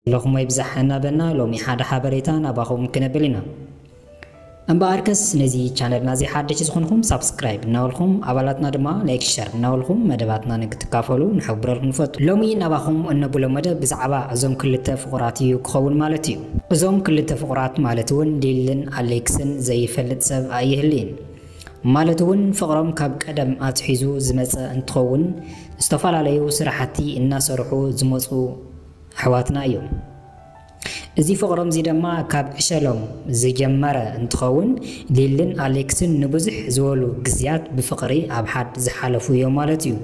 ኣለኹም ወይ ብዛሕ እናበልና ሎሚ ሓደ ሓበሬታ ናባኹም ክነብል ኢና። እምበኣርከስ ነዚ ቻነልና እዚ ሓደሽ ዝኾንኹም ሳብስክራይብ እናበልኹም፣ ኣባላትና ድማ ላይክ፣ ሸር እናበልኹም መደባትና ንክትካፈሉ ንሕብረልኩም ንፈቱ። ሎሚ ናባኹም እነብሎ መደብ ብዛዕባ እዞም ክልተ ፍቑራት እዩ ክኸውን ማለት እዩ። እዞም ክልተ ፍቑራት ማለት እውን ሊልን ኣሌክስን ዘይፈልጥ ሰብ ኣይህልይን። ማለት እውን ፍቕሮም ካብ ቀደም ኣትሒዙ ዝመጸ እንትኸውን፣ ዝተፈላለዩ ስራሕቲ እናሰርሑ ዝመጹ ኣሕዋትና እዮም። እዚ ፍቕሮም እዚ ድማ ካብ ዕሸሎም ዝጀመረ እንትኸውን፣ ሊልን ኣሌክስን ንብዙሕ ዝበሉ ግዝያት ብፍቕሪ ኣብ ሓድ ዝሓለፉ እዮም ማለት እዩ።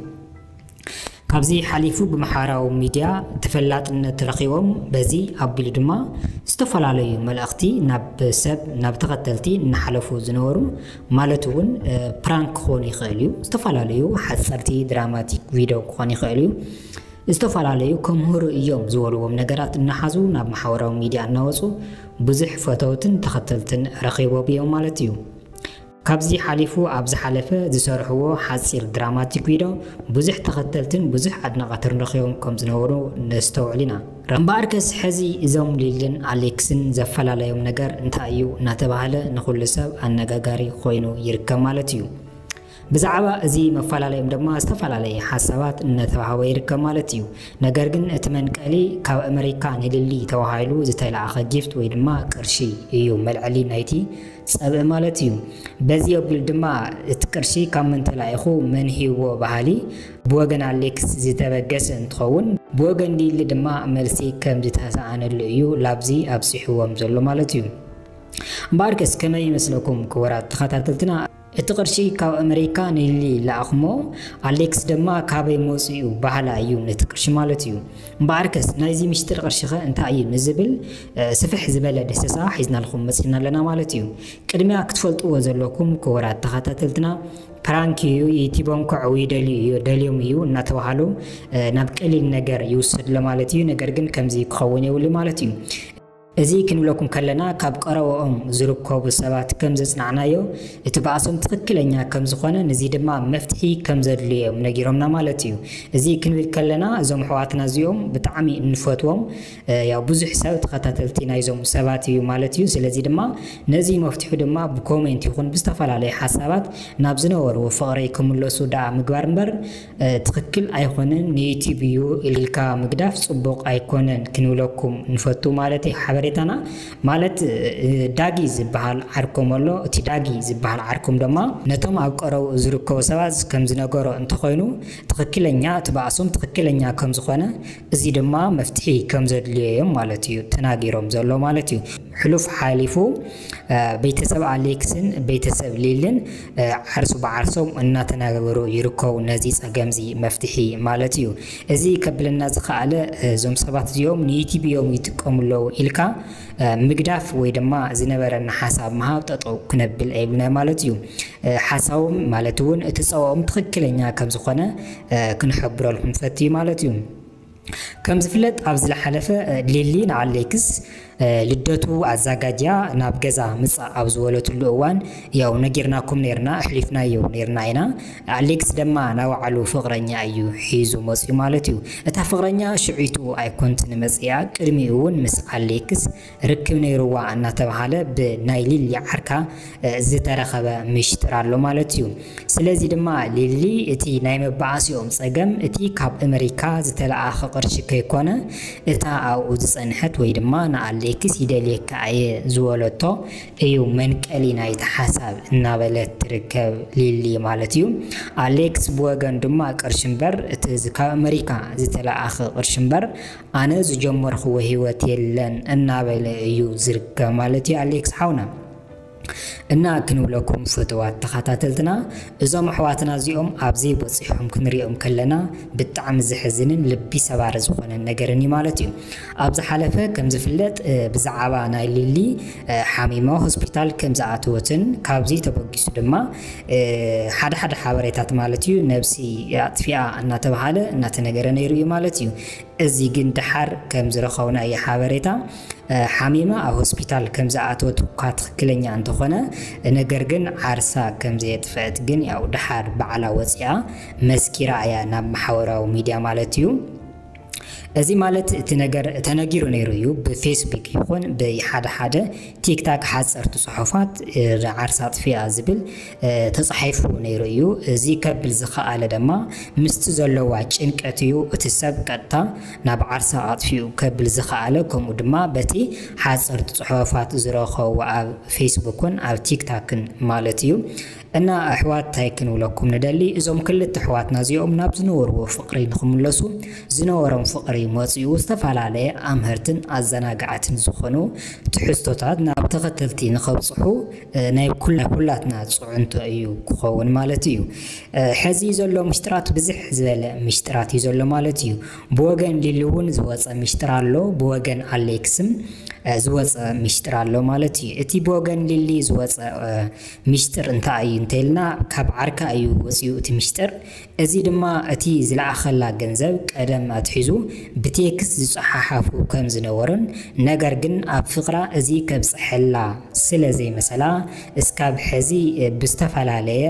ካብዚ ሓሊፉ ብማሕበራዊ ሚድያ ተፈላጥነት ረኺቦም፣ በዚ ኣቢሉ ድማ ዝተፈላለዩ መልእኽቲ ናብ ሰብ፣ ናብ ተኸተልቲ እናሓለፉ ዝነበሩ፣ ማለት እውን እ፣ ፕራንክ ክኾኑ ይኽእል እዩ፣ ዝተፈላለዩ ሓፀርቲ ድራማቲክ ቪድዮ ክኾኑ ይኽእል እዩ፣ ዝተፈላለዩ ከምህሩ እዮም ዝበልዎም ነገራት እናሓዙ ናብ ማሕበራዊ ሚድያ እናወፁ ብዙሕ ፈተውትን ተኸተልትን ረኺቦም እዮም ማለት እዩ። ካብዚ ሓሊፉ ኣብ ዝሓለፈ ዝሰርሕዎ ሓፂር ድራማቲክ ቪድዮ ብዙሕ ተኸተልትን ብዙሕ ኣድናቐትን ረኺቦም ከም ዝነበሩ ነስተውዕል ኢና። እምበኣርከስ ሕዚ እዞም ሊልን ኣሌክስን ዘፈላለዮም ነገር እንታይ እዩ እናተባህለ ንኹሉ ሰብ ኣነጋጋሪ ኮይኑ ይርከብ ማለት እዩ። ብዛዕባ እዚ መፈላለዮም ድማ ዝተፈላለየ ሓሳባት እናተዋህበ ይርከብ ማለት እዩ። ነገር ግን እቲ መንቀሊ ካብ ኣመሪካ ንሊሊ ተባሂሉ ዝተለኣኸ ጊፍት ወይ ድማ ቅርሺ እዩ፣ መልዐሊ ናይቲ ጸብእ ማለት እዩ። በዚ ኣቢሉ ድማ እቲ ቅርሺ ካብ መን ተላኢኹ፣ መን ሂብዎ በሃሊ ብወገን ኣሌክስ ዝተበገሰ እንትኸውን፣ ብወገን ሊሊ ድማ መልሲ ከም ዝተሰኣነሉ እዩ ላብዚ ኣብፂሕዎም ዘሎ ማለት እዩ። እምበኣርከስ ከመይ ይመስለኩም ክቡራት ተኸታተልትና? እቲ ቅርሺ ካብ ኣመሪካ ንሊሊ ለኣኽሞ፣ ኣሌክስ ድማ ካበይ መፂኡ በሃላ እዩ ነቲ ቅርሺ ማለት እዩ። እምበኣርከስ ናይዚ ሚስጥር ቅርሺኸ እንታይ እዩ ንዝብል እ፣ ስፍሕ ዝበለ ደሰሳ ሒዝናልኩም መፂና ኣለና ማለት እዩ። ቅድሚያ ክትፈልጥዎ ዘለኩም ክቡራት ተኸታተልትና፣ ፕራንክ እዩ፣ ዩቲቦም ከዕው ይደልዩ እዩ፣ ደልዮም እዩ እናተባሃሉ እ፣ ናብ ቀሊል ነገር ይውሰድ ኣሎ ማለት እዩ። ነገር ግን ከምዚ ክኸውን የብሉ ማለት እዩ። እዚ ክንብለኩም ከለና ካብ ቀረበኦም ዝርከቡ ሰባት ከም ዘጽናዕናዮ፣ እቲ ባእሶም ትኽክለኛ ከም ዝኾነ፣ ነዚ ድማ መፍትሒ ከም ዘድልዮም ነጊሮምና ማለት እዩ። እዚ ክንብል ከለና እዞም ኣሕዋትና እዚኦም ብጣዕሚ እንፈትዎም እ፣ ያው ብዙሕ ሰብ ተኸታተልቲ ናይዞም ሰባት እዩ ማለት እዩ። ስለዚ ድማ ነዚ መፍትሑ ድማ ብኮሜንት ይኹን ብዝተፈላለየ ሓሳባት ናብ ዝነበርዎ ፍቕሪ ክምለሱ ደኣ ምግባር እምበር እ፣ ትኽክል ኣይኮነን፣ ንዩቲብ እዩ ኢልካ ምግዳፍ ጽቡቕ ኣይኮነን ክንብለኩም ንፈቱ ማለት እዩ። ሓበሬታና ማለት እ፣ ዳጊ ዝበሃል ዓርኮም ኣሎ። እቲ ዳጊ ዝበሃል ዓርኮም ድማ ነቶም ኣብ ቀረብኡ ዝርከቡ ሰባት ከም ዝነገሮ እንተኾይኑ ትኽክለኛ እቲ ባእሶም ትኽክለኛ ከም ዝኾነ፣ እዚ ድማ መፍትሒ ከም ዘድልዮ እዮም ማለት እዩ ተናጊሮም ዘሎ ማለት እዩ። ሕሉፍ ሓሊፉ እ፣ ቤተሰብ ኣሌክስን ቤተሰብ ሊልን እ፣ ዓርሱ ብዓርሶም እናተናገሩ ይርከቡ ነዚ ጸገምዚ መፍትሒ ማለት እዩ። እዚ ከብለና ዝኸኣለ እ፣ እዞም ሰባት እዚኦም ንዩቲብ እዮም ይጥቀሙ ኣለዉ ኢልካ እ፣ ምግዳፍ ወይ ድማ ዝነበረና ሓሳብ ምሃብ ጠጠው ክነብል ኣይብልና ማለት እዩ። እ፣ ሓሳቦም ማለት እውን እቲ ጸባኦም ትኽክለኛ ከም ዝኾነ እ፣ ክንሕብረልኩም ንፈቱ ማለት እዩ። ከም ዝፍለጥ ኣብ ዝለሓለፈ እ፣ ሊሊ ንኣሌክስ እ፣ ልደቱ ኣዛጋጅያ ናብ ገዛ ምጻእ ኣብ ዝበለትሉ እዋን ያው ነጊርናኩም ነርና፣ ኣሕሊፍናዮ ነርና ኢና። ኣሌክስ ድማ ናይ ባዕሉ ፍቕረኛ እዩ ሒዙ መጽዩ ማለት እዩ። እታ ፍቕረኛ ሽዒቱ ኣይኮንትን መጽያ፣ ቅድሚኡ እውን ምስ ኣሌክስ ርክብ ነይርዋ እናተባሃለ ብናይ ሊሊ ዓርካ እ፣ ዝተረኸበ ምሽጥር ኣሎ ማለት እዩ። ስለዚ ድማ ሊሊ እቲ ናይ መባኣሲኦም ጸገም እቲ ካብ ኣመሪካ ዝተለኣኸ ቅርሺ ከይኮነ እታ ኣብኡ ዝጸንሐት ወይ ድማ ንኣሌክስ ይደልየካ እየ ዝበለቶ እዩ መንቀሊ ናይቲ ሓሳብ እናበለት ትርከብ ሊሊ ማለት እዩ። ኣሌክስ ብወገን ድማ ቅርሺ እምበር እቲ እዚ ካብ ኣመሪካ ዝተለኣኸ ቅርሺ እምበር ኣነ ዝጀመርኽዎ ህይወት የለን እናበለ እዩ ዝርከብ ማለት እዩ ኣሌክስ ሓውና። እና ክንብለኩም ፍትዋት ተኸታተልትና እዞም ኣሕዋትና እዚኦም ኣብዚ በፂሖም ክንሪኦም ከለና ብጣዕሚ ዘሕዝንን ልቢ ሰባሪ ዝኾነን ነገርን እዩ ማለት እዩ። ኣብ ዝሓለፈ ከም ዝፍለጥ እ፣ ብዛዕባ ናይ ሊሊ እ፣ ሓሚማ ሆስፒታል ከም ዝኣተወትን ካብዚ ተበጊሱ ድማ እ፣ ሓደ ሓደ ሓበሬታት ማለት እዩ ነብሲ ኣጥፊኣ እናተባሃለ እናተነገረ ነይሩ እዩ ማለት እዩ። እዚ ግን ደሓር ከም ዝረኸብናዮ ሓበሬታ እ፣ ሓሚማ ኣብ ሆስፒታል ከም ዝኣተወት እኳ ትኽክለኛ እንተኾነ፣ ነገር ግን ዓርሳ ከም ዘየጥፈአት ግን ያው ደሓር ባዕላ ወፂኣ መስኪራ እያ ናብ ማሕበራዊ ሚድያ ማለት እዩ። እዚ ማለት እቲ ነገር ተነጊሩ ነይሩ እዩ። ብፌስቡክ ይኹን ብሓደ ሓደ ቲክታክ ሓፀርቲ ፅሑፋት ዓርሳ ኣጥፊኣ ዝብል ተፃሒፉ ነይሩ እዩ። እዚ ከብል ዝኸኣለ ድማ ምስቲ ዘለዋ ጭንቀት እዩ። እቲ ሰብ ቀጥታ ናብ ዓርሳ ኣጥፊኡ ከብል ዝኸኣለ፣ ከምኡ ድማ በቲ ሓፀርቲ ፅሑፋት ዝረኸቦ ኣብ ፌስቡክን ኣብ ቲክታክን ማለት እዩ። እና ኣሕዋት እንታይ ክንብለኩም ንደሊ፣ እዞም ክልተ ኣሕዋትና እዚኦም ናብ ዝነበርዎ ፍቕሪ ንክምለሱ፣ ዝነበሮም ፍቕሪ መፂኡ ዝተፈላለየ ኣምህርትን ኣዘናጋዕትን ዝኾኑ ትሕዝቶታት ናብ ተኸተልቲ ንኸብፅሑ ናይ ኩላትና ፅዕንቶ እዩ ክኸውን ማለት እዩ። ሕዚ ዘሎ ምሽጥራት ብዝሕ ዝበለ ምሽጥራት እዩ ዘሎ ማለት እዩ። ብወገን ሊሊ እውን ዝወፀ ምሽጥር ኣሎ፣ ብወገን ኣሌክስም ዝወፀ ምሽጥር ኣሎ ማለት እዩ። እቲ ብወገን ሊሊ ዝወፀ ምሽጥር እንታይ እዩ እንተልና፣ ካብ ዓርካ እዩ ወፂኡ እቲ ምሽጥር። እዚ ድማ እቲ ዝለኣኸላ ገንዘብ ቀደም ኣትሒዙ ብቴክስት ዝፀሓሓፉ ከም ዝነበሩን፣ ነገር ግን ኣብ ፍቕራ እዚ ከብፀሐላ ስለ ዘይመሰላ እስካብ ሕዚ ብዝተፈላለየ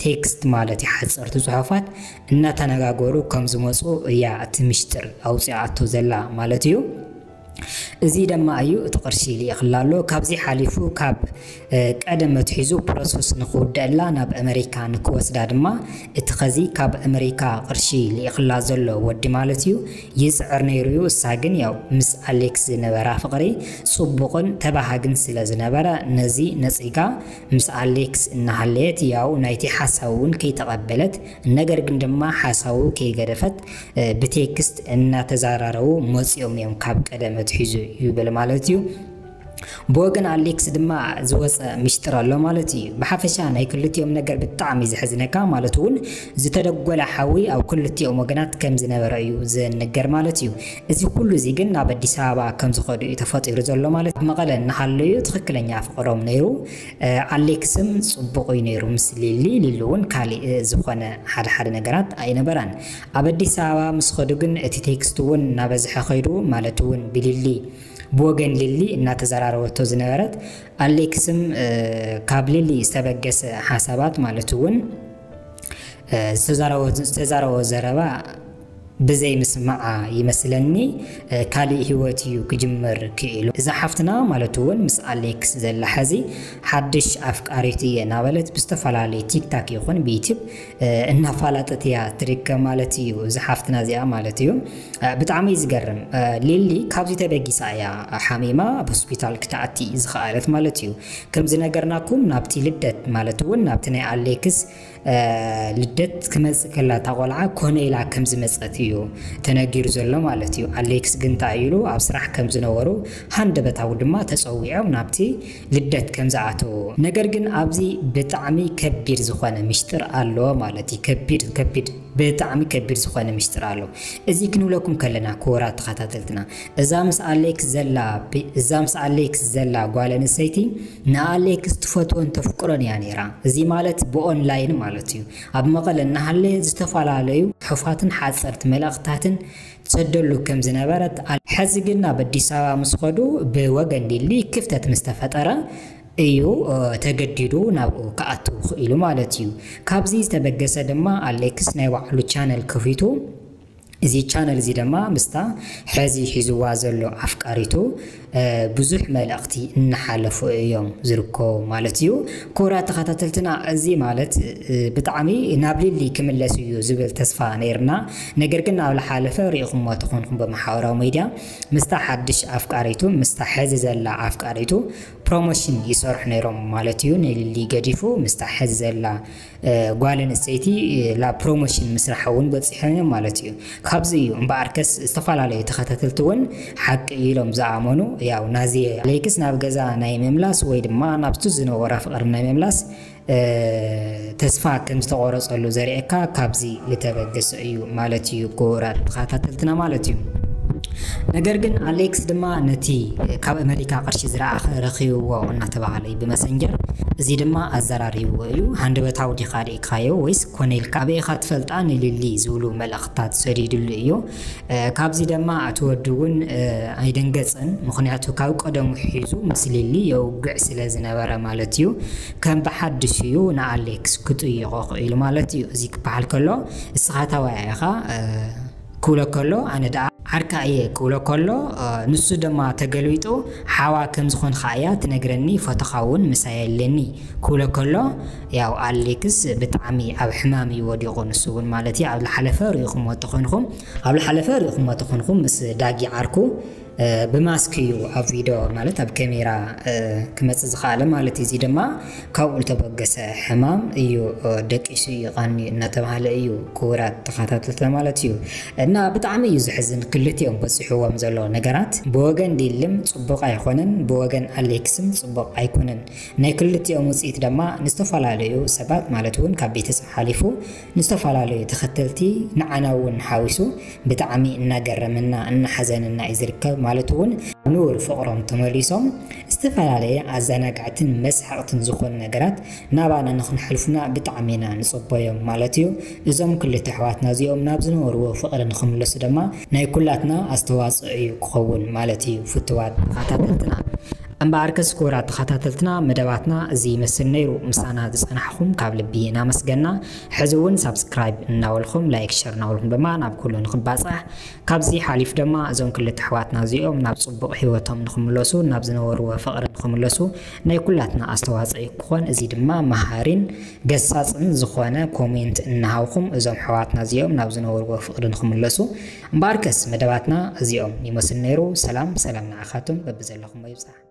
ቴክስት ማለት ሓፀርቲ ፅሑፋት እናተነጋገሩ ከም ዝመፁ እያ እቲ ምሽጥር ኣውፂኣቶ ዘላ ማለት እዩ። እዚ ድማ እዩ እቲ ቅርሺ ልኢኽላ ኣሎ። ካብዚ ሓሊፉ ካብ ቀደም ኣትሒዙ ፕሮሰስ ንክውደአላ ናብ ኣመሪካ ንክወስዳ ድማ እቲ ኸዚ ካብ ኣመሪካ ቅርሺ ልኢኽላ ዘሎ ወዲ ማለት እዩ ይፅዕር ነይሩ እዩ። እሳ ግን ያው ምስ ኣሌክስ ዝነበራ ፍቕሪ ፅቡቕን ተባሃግን ስለ ዝነበረ ነዚ ነፂጋ ምስ ኣሌክስ እናሃለየት ያው ናይቲ ሓሳብ እውን ከይተቐበለት ነገር ግን ድማ ሓሳቡ ከይገደፈት ብቴክስት እናተዘራረቡ መፂኦም እዮም ካብ ቀደም ኣትሒዙ ይብል ማለት እዩ። ብወገን ኣሌክስ ድማ ዝወፀ ምሽጥር ኣሎ ማለት እዩ። ብሓፈሻ ናይ ክልቲኦም ነገር ብጣዕሚ ዘሕዝነካ ማለት እውን ዝተደጎለ ሓዊ ኣብ ክልቲኦም ወገናት ከም ዝነበረ እዩ ዝንገር ማለት እዩ። እዚ ኩሉ እዚ ግን ናብ ኣዲስ ኣበባ ከም ዝኸዱ እዩ ተፈጢሩ ዘሎ ማለት። ኣብ መቐለ እናሃለዩ ትኽክለኛ ፍቕሮም ነይሩ። ኣሌክስም ፅቡቕ እዩ ነይሩ ምስ ሊሊ፣ ሊሊ እውን ካሊእ ዝኾነ ሓደ ሓደ ነገራት ኣይነበራን። ኣብ ኣዲስ ኣበባ ምስ ኸዱ ግን እቲ ቴክስት እውን እናበዝሐ ኸይዱ ማለት እውን ብሊሊ ብወገን ሊሊ እናተዘራረበቶ ዝነበረት ኣሌክስም ካብ ሊሊ ዝተበገሰ ሓሳባት ማለት እውን ዝተዛረቦ ዘረባ ብዘይ ምስማዓ ይመስለኒ ካልእ ህይወት እዩ ክጅምር ክኢሉ። እዛ ሓፍትና ማለት እውን ምስ ኣሌክስ ዘላ ሐዚ ሓድሽ ኣፍቃሪት እየ እናበለት ብዝተፈላለየ ቲክታክ ይኹን ብዩቲብ እናፋላጠት እያ ትርከብ ማለት እዩ። እዛ ሓፍትና እዚኣ ማለት እዩ። ብጣዕሚ እዩ ዝገርም። ሊሊ ካብዚ ተበጊሳ እያ ሓሚማ ኣብ ሆስፒታል ክትኣቲ ዝኸኣለት ማለት እዩ። ከም ዝነገርናኩም ናብቲ ልደት ማለት እውን ናብቲ ናይ ኣሌክስ ልደት ክመፅእ ከላ እታ ቆልዓ ኮነ ኢላ ከም ዝመፀት እዩ ተነጊሩ ዘሎ ማለት እዩ። ኣሌክስ ግን እንታይ ኢሉ ኣብ ስራሕ ከም ዝነበሩ ሃንደበታዊ ድማ ተፀዊዖም ናብቲ ልደት ከም ዝኣተዉ። ነገር ግን ኣብዚ ብጣዕሚ ከቢድ ዝኾነ ምሽጥር ኣሎ ማለት እዩ። ከቢድ ከቢድ ብጣዕሚ ከቢድ ዝኾነ ምሽጥር ኣሎ። እዚ ክንብለኩም ከለና ክቡራት ተኸታተልትና እዛ ምስ ኣሌክስ ዘላ እዛ ምስ ኣሌክስ ዘላ ጓል ኣንስተይቲ ንኣሌክስ ትፈትወን ተፍቅሮን እያ ነይራ። እዚ ማለት ብኦንላይን ማለት እዩ። ኣብ መቐለ እናሃለ ዝተፈላለዩ ጽሑፋትን ሓጸርቲ መልእኽታትን ትሰደሉ ከም ዝነበረት፣ ሕዚ ግን ናብ ኣዲስ ኣበባ ምስ ኸዱ ብወገን ሊሊ ክፍተት ምስ ተፈጠረ እዩ ተገዲዱ ናብኡ ክኣቱ ክኢሉ ማለት እዩ። ካብዚ ዝተበገሰ ድማ ኣሌክስ ናይ ባዕሉ ቻነል ከፊቱ፣ እዚ ቻነል እዚ ድማ ምስታ ሕዚ ሒዝዋ ዘሎ ኣፍቃሪቱ ብዙሕ መልእኽቲ እናሓለፉ እዮም ዝርከቡ ማለት እዩ። ክቡራት ተኸታተልትና፣ እዚ ማለት ብጣዕሚ ናብ ሊሊ ክምለስ እዩ ዝብል ተስፋ ነይርና። ነገር ግን ኣብ ዝሓለፈ ሪኢኹምዎ ተኾንኩም ብማሕበራዊ ሚድያ ምስታ ሓድሽ ኣፍቃሪቱ ምስታ ሕዚ ዘላ ኣፍቃሪቱ ፕሮሞሽን ይሰርሑ ነይሮም ማለት እዩ። ንሊሊ ገዲፉ ምስታ ሕዚ ዘላ ጓል ኣንስተይቲ ላ ፕሮሞሽን ምስራሕ እውን በፂሖም እዮም ማለት እዩ። ካብዚ እዩ እምበኣርከስ ዝተፈላለዩ ተኸታተልቲ እውን ሓቂ ኢሎም ዝኣመኑ ያው ናዚ ኣሌክስ ናብ ገዛ ናይ ምምላስ ወይ ድማ ናብቲ ዝነበራ ፍቕሪ ናይ ምምላስ ተስፋ ከም ዝተቆረፀሉ ዘርእየካ ካብዚ ዝተበገሰ እዩ ማለት እዩ። ክቡራት ተኸታተልትና ማለት እዩ። ነገር ግን ኣሌክስ ድማ ነቲ ካብ ኣመሪካ ቅርሺ ዝረኣኸ ረኺብዎ እናተባህለ እዩ ብመሰንጀር። እዚ ድማ ኣዘራሪብዎ እዩ። ሃንደበታዊ ዲኻ ርኢኻዮ ወይስ ኮነ ኢልካ ኣበይ ኢኻ ትፈልጣ ንሊሊ ዝብሉ መልእኽትታት ሰዲድሉ እዩ። ካብዚ ድማ እቲ ወዲ እውን ኣይደንገፀን። ምኽንያቱ ካብ ቀደሙ ሒዙ ምስ ሊሊ የውግዕ ስለ ዝነበረ ማለት እዩ። ከም ብሓድሽ እዩ ንኣሌክስ ክጥይቖ ክኢሉ ማለት እዩ። እዚ ክበሃል ከሎ እስኻ ታዋያ ኢኻ ክብሎ ከሎ ኣነ ደኣ ዓርካ እየ ክብሎ ከሎ፣ ንሱ ድማ ተገልቢጡ ሓዋ ከም ዝኾንካ እያ ትነግረኒ፣ ፎቶኻ እውን ምሳይ ኣለኒ ክብሎ ከሎ፣ ያው ኣሌክስ ብጣዕሚ ኣብ ሕማም እዩ ወዲቑ። ንሱ እውን ማለት እዩ። ኣብ ዝሓለፈ ርኢኹምዎ ተኾንኹም፣ ኣብ ዝሓለፈ ርኢኹምዎ ተኾንኹም ምስ ዳጊ ዓርኩ ብማስክ እዩ ኣብ ቪድዮ ማለት ኣብ ካሜራ ክመፅእ ዝኸኣለ ማለት እዩ። እዚ ድማ ካብኡ ዝተበገሰ ሕማም እዩ ደቂሱ እዩ ቃኒ እናተባሃለ እዩ ክቡራት ተኸታተልትና ማለት እዩ። እና ብጣዕሚ እዩ ዝሕዝን ክልቲኦም በፂሕዎም ዘሎ ነገራት። ብወገን ዲልም ፅቡቕ ኣይኮነን፣ ብወገን ኣሌክስም ፅቡቕ ኣይኮነን። ናይ ክልቲኦም ውፅኢት ድማ ንዝተፈላለዩ ሰባት ማለት እውን ካብ ቤተሰብ ሓሊፉ ንዝተፈላለዩ ተኸተልቲ ንዓና እውን ሓዊሱ ብጣዕሚ እናገረመና እናሓዘነና እዩ ዝርከብ። ማለት እውን ንቡር ፍቕሮም ተመሊሶም ዝተፈላለየ ኣዘናጋዕትን መስሓቕትን ዝኾኑ ነገራት ናባና ንክንሕልፉና ብጣዕሚ ኢና ንፅበዮም ማለት እዩ። እዞም ክልተ ኣሕዋትና እዚኦም ናብ ዝነበርዎ ፍቕሪ ንክምለሱ ድማ ናይ ኩላትና ኣስተዋፅኦ እዩ ክኸውን ማለት እዩ። ፍትዋት ተኸታተልትና እምበኣርከስ ክቡራት ተኸታተልትና መደባትና እዚ ይመስል ነይሩ። ምሳና ዝፀናሕኹም ካብ ልቢ እናመስገና ሕዚ እውን ሳብስክራይብ እናበልኩም ላይክ ሸር እናበልኩም ድማ ናብ ኩሉ ንክባፃሕ ካብዚ ሓሊፍ ድማ እዞም ክልተ ኣሕዋትና እዚኦም ናብ ፅቡቕ ህይወቶም ንክምለሱ ናብ ዝነበርዎ ፍቕሪ ንክምለሱ ናይ ኩላትና ኣስተዋፅኦ ክኾን እዚ ድማ መሃሪን ገሳፅን ዝኾነ ኮሜንት እናሃብኹም እዞም ኣሕዋትና እዚኦም ናብ ዝነበርዎ ፍቕሪ ንክምለሱ እምበኣርከስ መደባትና እዚኦም ይመስል ነይሩ። ሰላም ሰላም ንዓኻትኩም በብዘለኹም ይብፃሕ።